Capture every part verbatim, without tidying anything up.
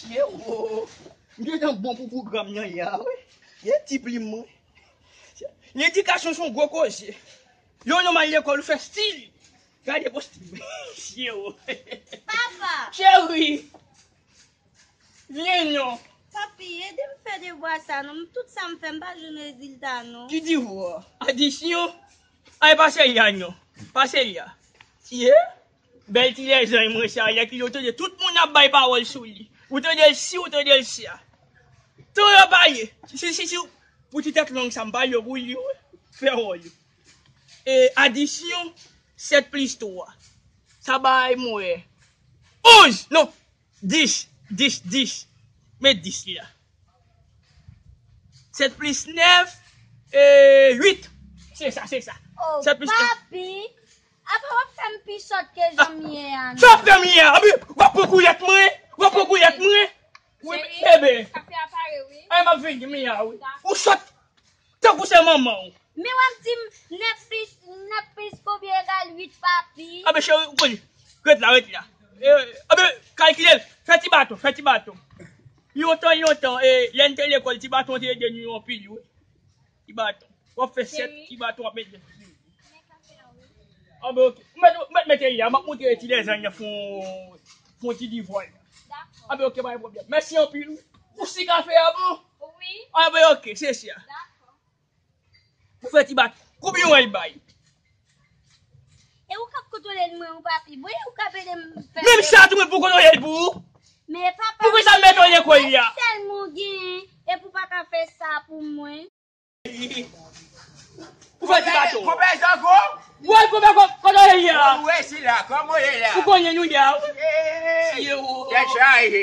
Ye o, m gentan bon pou pwogram nan ya, wi. Ye ti plim mwen. Ledikasyon se yon gwo koze. Lè w nonm al lekòl, ou fè stil. Gade post. Ye o. Papa! Cheri! Vyen non. Papi, ede m fè devwa sa non. Tout sa m fè, m pa jwenn rezilta non. Ki devwa? Adisyon? Ay, pase la non. Pase la. Ye? Bèl ti lèzanj mwen sa, lè ki ou tande tout moun ap bay pawòl sou li. Ou tande l si, ou tande l sa. Tan yo pale. Si, si, si, pou ti tèt long sa, m pale pou li, wi. Fè wòl. E, adisyon, sèt plis twa. Sa bay mwen onz, non, dis, dis, dis. Met dis la. Sèt plis nèf, e, uit. Se sa, se sa. Oh, sèt plis nèf. Papi, apa w ap fè m pi sòt ke jan m ye a, non? Sa w ap fè m ye a? Abi, w ap pran kouyèt mwen? W ap pran kouyèt mwen? Wi, bebe. Kafe a pare, wi. Ay, m ap vini, m ye a, wi. Ou sòt tankou se manman w. Men w ap di m nèf plis, nèf plis konbyen egal uit, papi? Abi, cheri, ou konn. Ret la, ret la. E, abi, kalkile l. Fè ti baton, fè ti baton. Lontan, lontan, e, lè n te lekòl, ti baton te ede nou anpil, wi. Ti baton. W ap fè sèt, ti baton ap mete. Anben, oke. Ou mèt, ou mèt mete li a, m ap montre ti lèzanj nan fon, fon ti divwa. Anben, oke, pa gen pwoblèm. Mèsi anpil, wi. Ou si kafe a bon? Wi. Anben, oke, se sa. Ou fè ti baton. Konbyen w al bay? E ou k ap kontwole l mwen, ou papi. Bon, e ou k ap ede m fè. Menm sa tou, mwen pou kontwole l pou ou. Men papa, poukisa m mete w lekòl la? Sèlman w genyen, epi w pa ka fè sa pou mwen. Ou fè ti baton. Konpè Zango? Woy, konpè, kò-, kòman w ye a? Ou resi la, kòman w ye la? Ou konnen nou ye a, wi. Ee, tèt chaje.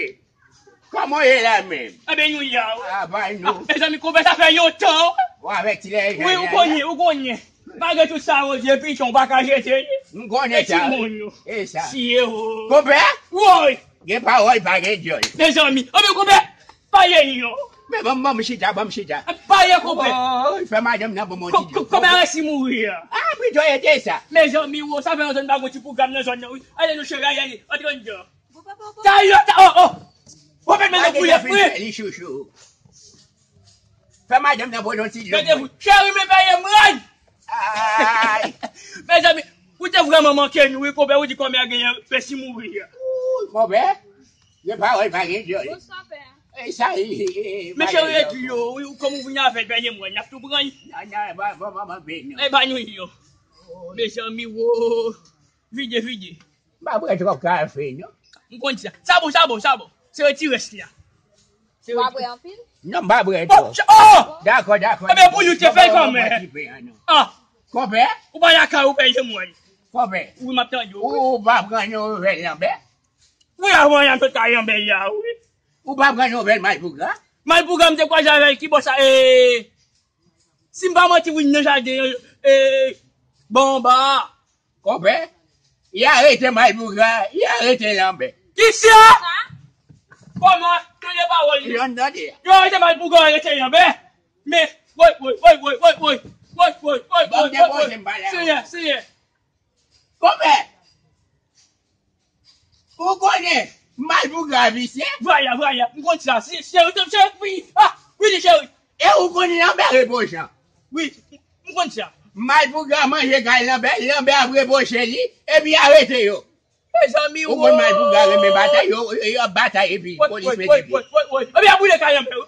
Kòman w ye la menm? Anben, nou ye a, wi. A, bay nou. A, mezanmi, konpè, sa fè lontan. Bon, avèk ti lè. Wi, ou konnen, ou konnen. Malgre tout sa, Wozye, pichon, w pa ka jete li. M konnen sa. E timoun yo. E sa. Si e o. Konpè? Woy! Gen pawòl, pa gen dyòl. Mezanmi, anben, konpè, pale non. Men ban m, ban m chita, ban m chita. Pale, konpè. Woy, fè madanm nan ban m yon ti dyòl. Konpè resi mouri a. A, pito ete sa. Mezanmi, wo, sa fè lontan n pa gon ti pwogram nan zòn nan, wi. Ale non, cheri, ale, ale, antre anndan. Talè, ta-, oh, oh. Ou mèt mete koulè fre. Li chouchou. Fè madanm nan pran yon ti dyòl. Gade pou cheri, men peye mwen. Ay. Mezanmi, ou te vrèman manke nou, wi, konpè, ou di kòmè a genyen pèsi mouri a. Woy, konpè, gen pawòl pa gen dyòl. Bonswa, pè. E sa, e, e, e, men cheri, e di yo, wi, kòm ou vin avè l, peye mwen, n ap tou pran l. Non, non, ban, ban, ban, ban, ban, non. E ba nou yo. Mezanmi, wo. Vide, vide. M pa bwè twòp kafe, non. M konn sa. Sa bon, sa bon, sa bon. Se ti rès la. Ou pa bwè anpil? Non, m pa bwè twòp. Oh! Dakò, dakò. Ebyen, pou nou te fè l kanmenm. Ah! Konpè? Ou pa lakay ou pèye mwen. Konpè? Wi, m ap tande w, wi. Ou pa pran yon vè lanbè? Wi, avan y ap sot kay lanbè a, wi. Ou pa pran yon vè malpougra? Malpougra, m te kwaze avè l, ki bò sa, e, si m pa manti, wi, nan jaden, e, bò anba a. Konpè, y arete malpougra, y arete lanbè. Kisa? Kòman? Tande pawòl li. Yo tande. Yo arete malpougra, yo arete lanbè. Men, woy, woy, woy. Ban m depoze m pale a. Seyè, seyè. Konpè, ou konnen malpougra visye? Vwala, vwala, m konn sa. Se, se, se, se, wi, ah, wi, cheri. E ou konn lanbè repwoche? Wi, m konn sa. Malpougra manje kay lanbè, lanbè ap repwoche li, epi arete yo. Mezanmi, ou konn malpougra renmen batay, yo, yo, yo ap batay epi polis mete pye. Ebyen, y ap boule kay lanbè, wi.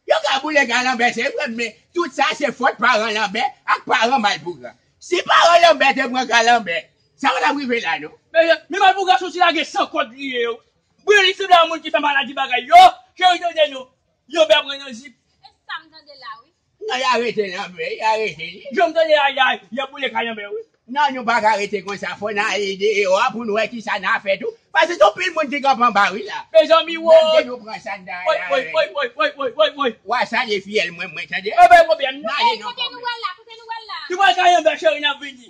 Yo ka boule kay lanbè, se vre, men tout sa se fòt paran lanbè ak paran malpougra. Si paran lanbè te pran kay lanbè, sa pa t ap rive la, non. Men, men malpougra se yon ti lage san kòd li ye, wi. Brile li sanble a moun ki fè maladi bagay. Yo, cheri, tande non. Yo bè pran nan zip. E sa m tande la, wi. Non, y arete lanbè, y arete li. Jan m tande a, y a, y ap boule kay lanbè, wi. Non, nou pa ka rete konsa, fò n ale deyò a pou n wè kisa n a fè tou. Paske se yon pil moun ki kanpe anba wi la. Mezanmi, woy. Menm ke nou pran sa n ta. Woy, woy, woy. Wa salye fiyèl mwen, mwen, tande. E pa pwoblèm, non. N ale non. Kote nou pral la? Kote nou pral la? Nou pral kay lanbè, cheri, n ap vini.